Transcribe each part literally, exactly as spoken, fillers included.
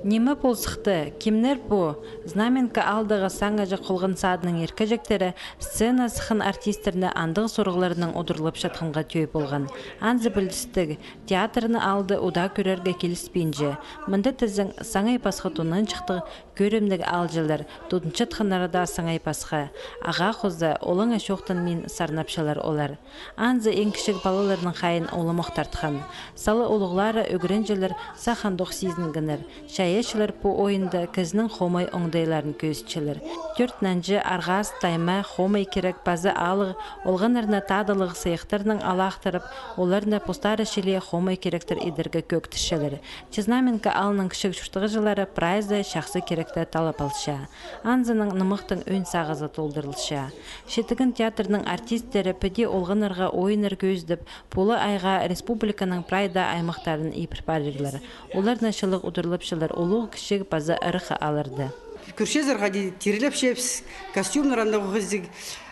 Ниме пол сыхты? Кемнер пу? Знаменка аалдағы саңай чох холған садының иркеҷектері сцена сыххан артисттерні андағ сурығларнаң удурлапчатханға тӧӧй полған. Анзы пілдістіг, театрны аалда удаа кӧрерге киліспинче. Мында тізең саңай пасха тунанҷыхтығ кӧрімніг аалҷылар, тудынчатханнары даа саңай пасха. Ағаа хоза, олаңай чоохтанмин сарнапчалар олар. Анзы иң кічіг палаларның хайиин уламох тартхан. Сала улуғлары, ӱгренҷілер сах андох сизінгеннер. Чайаачылар пу ойында кізінің хомай оңдайларын кӧзітчелер. Тӧрт нанҷы, арғас, тайма, хомай кирек паза алығ олғаннарны тадылығ сыйыхтарнаң алахтырып, оларны постары чіли хомай киректер идерге кӧӧктірчелер. Че Знаменка аалның кічіг чуртағҷылары прайзы чахсы киректі таллап алча. Анзынаң нымахтың ӧӧн сағызы толдырылча. Читіген театрның артисттері піди олғаннарға ойыннар кӧзідіп, пу ла айға республиканың прай даа аймахтарын ибіре парирлар. Оларны чылығ удурлапчалар улуғ, кічіг паза ырах аалларда. Кӧрчезер, хайди тирілепчебіс, костюмнар андағ ох ізіг,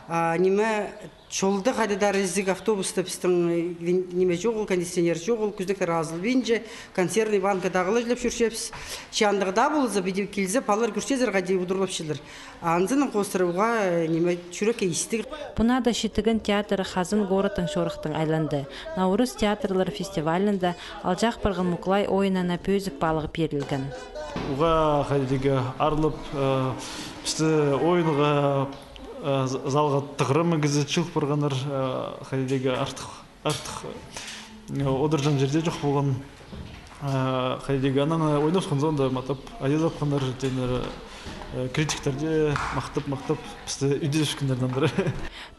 а, ниме, чолда хайдағ-да ізіг, автобуста пістің, э, ниме чоғыл, кондиционер чоғыл, кӱзнектер азылбинча, консервный банка тағылаҷылап чӧрчебіс. Че андағ даа полза, піди килзе, палалар кӧрчезер, хайди удурлапчалар. Анзынаң хоостыра уғаа, э, ниме, чӱрекке истіг. Пу наада Читіген театры Хазан городтың чорыхтаң айланды. Наурыс театрлар фестивалінде алҷаах парған Мукулай ойынына пӧзік паалағ пирілген. Уғаа хайдағ-да аралап, э, пісті ойынға, э, з-, залға тығырама кізі чыыл парғаннар, э, хайдағ-да артых артых, э, одырҷаң чир дее чох полған. Э, хайдағ-да аннаң ойнапсхан соонда матап, айазапханнар, тенер, э, критиктер дее махтап, махтап, пісті ӱдезібіскеннер нандыра.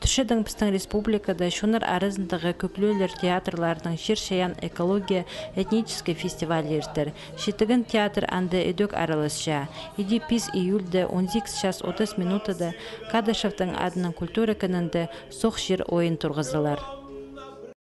Тӱсчедең, пістің республикада чоннар аразындағы кӧглелер театрларының чир-чайаан, экология, этнический фестиваль иртер. Читіген театр анда ідӧк араласча. Иди пис июльде он сигіс час отыс минутада Кадышевтің адынаң культура кінінде «Сох чир» ойын турғызылар.